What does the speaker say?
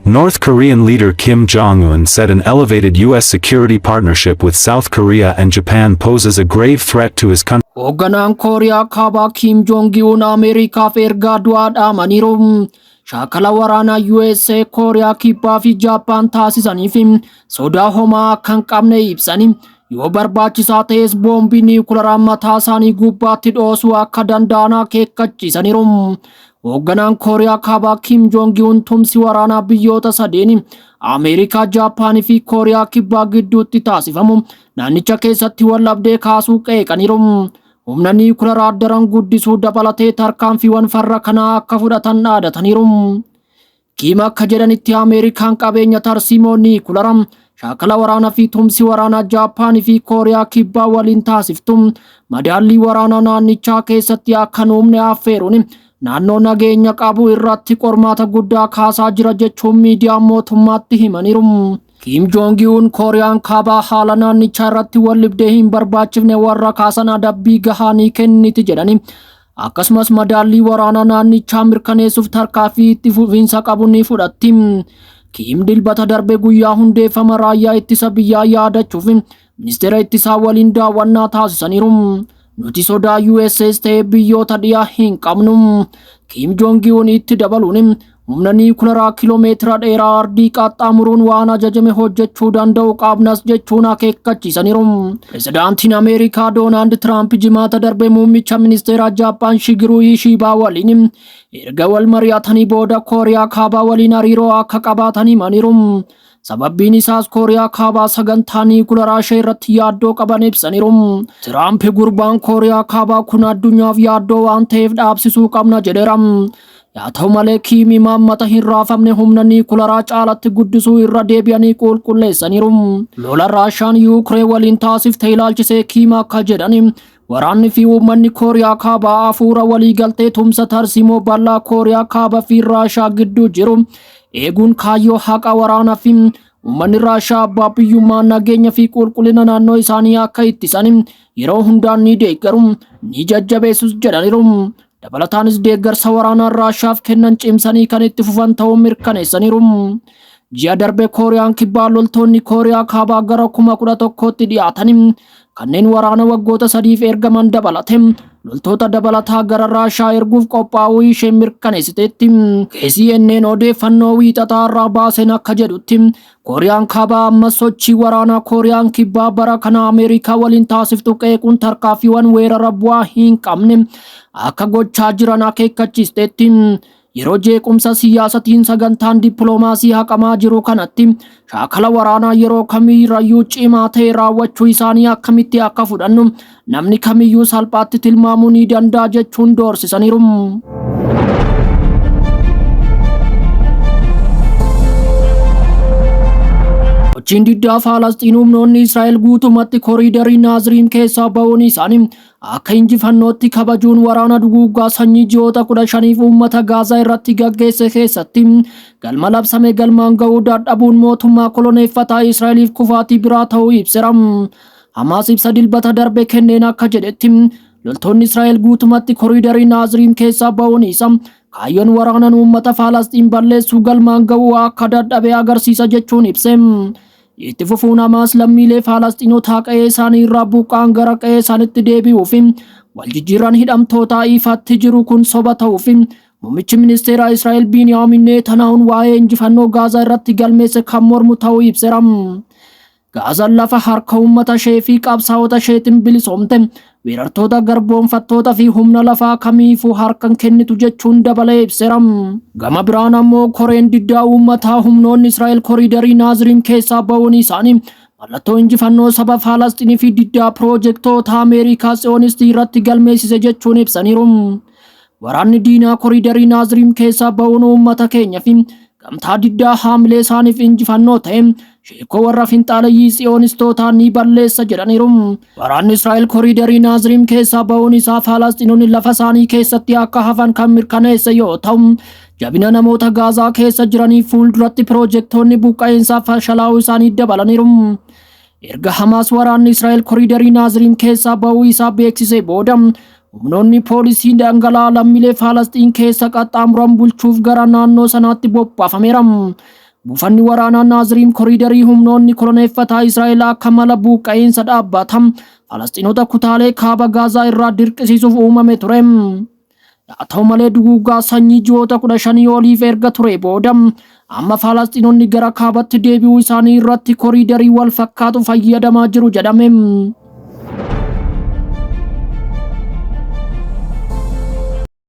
North Korean leader Kim Jong-un said an elevated U.S. security partnership with South Korea and Japan poses a grave threat to his country. Hoogganaan Kooriyaa Kaabaa Kim Jong-un Ameerikaaf ergaa du'aa dhaamaniiru. Shaakala waraanaa USA, Kooriyaa Kibbaa fi Jaappaan taasisaniif sodaa homaa akka hin qabne ibsani. Yoo barbaachisaa ta'es boombii niwukilaaraa mataa isaanii gubbaatti dhoosuu akka danda'an akeekkachiisaniiru. Hoogganaan Kooriyaa Kaabaa Kim Jong-un tumsi waraanaa biyyoota sadeen Ameerikaa, Jaappaanii fi Kooriyaa Kibbaa gidduutti taasifamu naannicha keessatti waldhabdee kaasuu qeeqaniiru. Humna niwukilaaraa daran guddisuu dabalatee tarkaanfiiwwan farra kanaa akka fudhatan dhaadataniiru. Kiim akka jedhanitti Ameerikaan qabeenya tarsiimoo niwukilaaraa, shaakala waraanaa fi tumsi waraanaa Jaappaanii fi Kooriyaa Kibbaa waliin taasiftu madaallii waraanaa naannichaa keessatti akka hin uumne affeeruun naannoo nageenya qabu irratti qormaata guddaa kaasaa jira jechuun miidiyaa mootummaatti himaniiru. Kim Jong-un Kooriyaan Kaabaa haala naannichaa irratti waldhabdee hin barbaachifne warra kaasan adabbii gahaa ni kenniti jedhani. Akkasumas madaallii waraanaa naannichaa mirkaneessuuf tarkaanfii itti fufiinsa qabu ni fudhatti. Kim Dilbata darbe guyyaa hundeeffama raayyaa ittisa biyyaa yaadachuuf ministeera ittisaa waliin daawwannaa taasisaniiru. Nuti sodaa USS ta'ee biyyoota dhiyaa hin qabnu. Kim Jong-un itti dabaluun humna niwukilaaraa kiloomeetira dheeraa ardii qaxxaamuruun waan ajajame hojjechuu danda'u qabnas jechuun akeekkachiisaniiru. Pirezidaantiin Ameerikaa Doonaald Tiraamp Jimaata darbe muummicha ministeeraa Jaappaan Shigiruu Ishiibaa waliin erga wal mari'atanii booda Kooriyaa Kaabaa waliin hariiroo akka qabaatan himaniiru. Sababbiin isaas Kooriyaa Kaabaa sagantaa niwukilaaraa ishee irratti yaaddoo qaban ibsaniiru. Tiraamp gurbaan Kooriyaa Kaabaa kun addunyaaf yaaddoo waan ta'eef dhaabsisuu qabna jedheera. Yaa ta'u malee Kiim imaammata hin raafamne humna niwukilaaraa caalatti guddisuu irra deebi'anii qulqulleessaniiru. Lola Raashaan Yuukireen waliin taasifte ilaalchisee Kiim akka jedhan waraanni fi uummanni Kooriyaa Kaabaa hafuura waliigaltee tumsa tarsiimoo bal'aa Kooriyaa Kaabaa fi Raashaa gidduu jiru eeguun kaayyoo haqa waraanaa fi uummanni Raashaa abbaa biyyummaa, nageenya fi qulqullina naannoo isaanii akka ittisan yeroo hundaan ni deeggaru, ni jajjabeessus jedhaniiru. Dabalataanis deeggarsa waraanaa Raashaaf kennan cimsanii kan itti fufan ta'uu mirkaneessaniiru. Ji'a darbe Kooriyaan Kibbaa loltoonni Kooriyaa Kaabaa gara 11,000tti dhiyaatan kanneen waraana waggoota sadiif ergaman dabalate loltoota dabalataa gara Raashaa erguuf qophaa'uu ishee mirkaneessiteetti. KCNN odeeffannoo wiixataa irraa baaseen akka jedhutti Kooriyaan Kaabaa ammas sochii waraanaa Kooriyaan Kibbaa bara kana Ameerikaa waliin taasiftu qeequun tarkaanfiiwwan weerara bu'aa hin qabne akka gochaa jiran akeekkachiisteetti. Yeroo jeequmsa siyaasatiin sagantaan dippiloomaasii haqamaa jiru kanatti shaakala waraanaa yeroo kamiirrayyuu cimaa ta'e raawwachuu isaanii akkamitti akka fudhannu namni kamiyyuu salphaatti tilmaamuu ni danda'a jechuun doorsisaniiru. Sochiin diddaa Faalasxiin humnoonni Israa'el guutumatti koriidarii Naaziriin keessaa ba'uun isaanii akka injifannootti kabajuun waraana duguuggaa sanyii ji'oota 15f uummata Gaazaa irratti gaggeesse keessatti galma labsame galmaan ga'uu dadhabuun mootummaa koloneeffataa Israa'eliif kufaatii biraa ta'uu ibseera. Hamaas ibsa Dilbata darbe kenneen akka jedhetti loltoonni Israa'el guutumatti koriidarii Naaziriin keessaa ba'uun isa kaayyoon waraanan uummata Faalasxiin balleessuu galmaan ga'uu akka dadhabe agarsiisa jechuun ibse. Itti fufuun Hamaas lammiilee Faalasxiinotaa qe'ee isaanii irraa buqqa'an gara qe'ee isaaniitti deebi'uu fi waljijjiirraan hidhamtootaa ifatti jiru kun soba ta'uu fi muummichi ministeeraa Israa'el Biiniyaamin Neetanahuun waa'ee injifannoo Gaazaa irratti galmeesse kan mormu ta'uu ibseera. Gaazaan lafa harka uummata ishee fi qabsaa'ota isheetiin bilisoomte weerartoota, garboomfattoota fi humna lafaa kamiifuu harkan kennitu jechuun dabalee ibseera. Gama biraan ammoo koreen diddaa uummataa humnoonni Israa'el koriidarii Naaziriin keessaa ba'uun isaanii mallattoo injifannoo saba Faalasxiinii fi diddaa piroojektoota Ameerikaa Tsiyoonistii irratti galmeessise jechuun ibsaniiru. Waraanni diinaa koriidarii Naaziriin keessaa ba'uun uummata keenya fi gamtaa diddaa haamilee isaaniif injifannoo ta'e sheekoo warra finxaaleyyii Tsiyoonistootaa ni balleessa jedhaniiru. Waraanni Israa'el koriidarii Naaziriin keessaa ba'uun isaa Faalasxiinonni lafa isaanii keessatti akka hafan kan mirkaneesse yoo ta'u, jabina namoota Gaazaa keessa jiranii fuulduratti piroojektoonni buqqa'insaa fashalaa'uu isaanii dabalaniiru. Erga Hamaas waraanni Israa'el koriidarii Naaziriin keessaa ba'uu isaa beeksisee booda humnoonni poolisii dhangala'aa lammiilee Faalasxiin keessa qaxxaamuran bulchuuf gara naannoo sanaatti bobbaafameera. Buufanni waraanaa Naaziriin koriidarii humnoonni koloneeffataa Israa'el akka mala buqqa'iinsa dhaabbata Falasxiinota kutaalee kaaba Gaazaa irraa dirqisiisuuf uumame ture. Haa ta'u malee, duguuggaa sanyii ji'oota 15 oliif erga ture booda amma Falasxiinonni gara kaabatti deebi'uu isaanii irratti koriidarii wal fakkaatu fayyadamaa jiru jedhame.